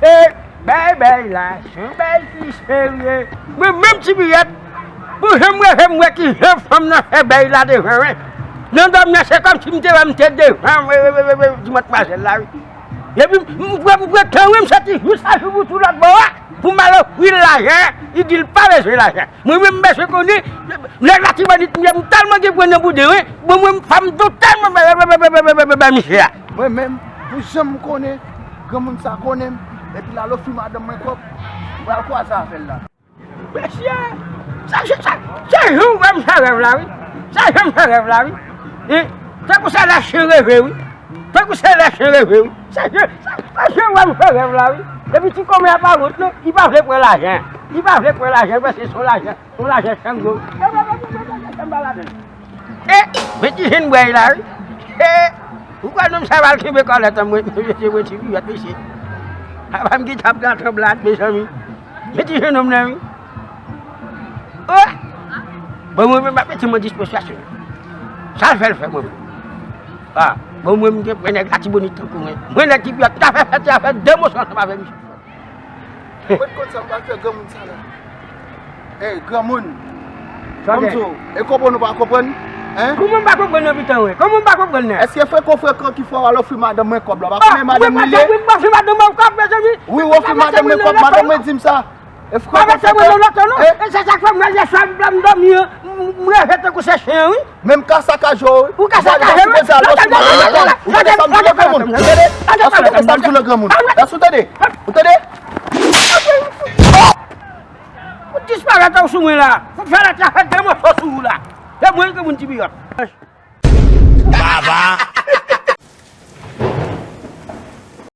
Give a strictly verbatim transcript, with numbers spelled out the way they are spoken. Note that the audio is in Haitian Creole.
E bèy bèy la, se yon bèy ki serye. Mwen menm Ti Biyòt, pou jan m reve m wè ki jan fanm nan fè bèy la devan mwen. Nan dòmi an, se kòmsi m te wè m te devan, wi, wi, wi, wi, wi, di matmwazèl la, wi. Epi m, m, m pran, m pran tan, wi, m soti jis a jou pou tou lòt bò a, pou m al ofri l lajan, li di l pa bezwen lajan. Mwen menm, m bezwen konnen, nèg Latibonit m ye, m tèlman gen pwen nan bouden, wi. Bon, mwen, fanm tou tèlman bay misye a. Mwen menm, pou jan m konnen, granmoun sa konnen m, epi l al ofri madanm mwen kòb, m pral kwaze avè l la. Mesye, sa, sa, sa, se jan w wè m fè rèv la, wi. Se jan m fè rèv la, wi. E, tankou se lè chen reve, wi. Tankou se lè chen reve, wi. Se jan, se, se jan w wè m fè rèv la, wi. Epi ti kòmè a pa wont, non. Li pa vle pran lajan. Li pa vle pran lajan, paske se yon lajan, se yon lajan Chango. E, men ki jan n bwè la, wi. E, ou kwè nonm sa va al kenbe kòlèt an mwen, mesye, mwen Ti Biyòt, mesye. Papa m ki t ap nan tranblad, mezanmi. Men ti jennonm nan, wi. Oh! Bon, mwen menm, m ap mete mwen dispozyasyon. Sa l fè, l fè mwen menm. Ah, bon, mwen, m gen pwen nèg Latibonit tankou mwen. Mwen, nèg Ti Biyòt, ta fè fèt, ta fè de moso ansanm avè misye. Mwen konn sa m pral fè granmoun sa la. Ey, granmoun. Sa gen. Bon, m di w, e konprann ou pa konprann? Hein? Kòman m pa konprann nan mitan, wi? Kòman m pa konprann nan? Èske frekan frekan ki fè w al ofri madanm mwen kòb la? W pa konnen madanm li ye? Mwen pa janm ofri madanm mwen kòb, mezanmi. Wi, w ofri madanm mwen kòb, madanm mwen di m sa. E frekan frekan. Pa mete mwen nan lòto, non. E se sa k fè m nan yè swa m dòmi an, m, m reve tankou se chen an, wi. Menm ka sakaje w, wi. Ou ka sakaje m, wi. Ou tande sa m di w la, granmoun? Ou tande sa m di w la, granmoun? Èske w tande? Ou tande? Ou disparèt ou sou mwen la. Fout fè lèt la fè de moso sou ou la. Se mwen ki moun Ti Biyòt. Baba.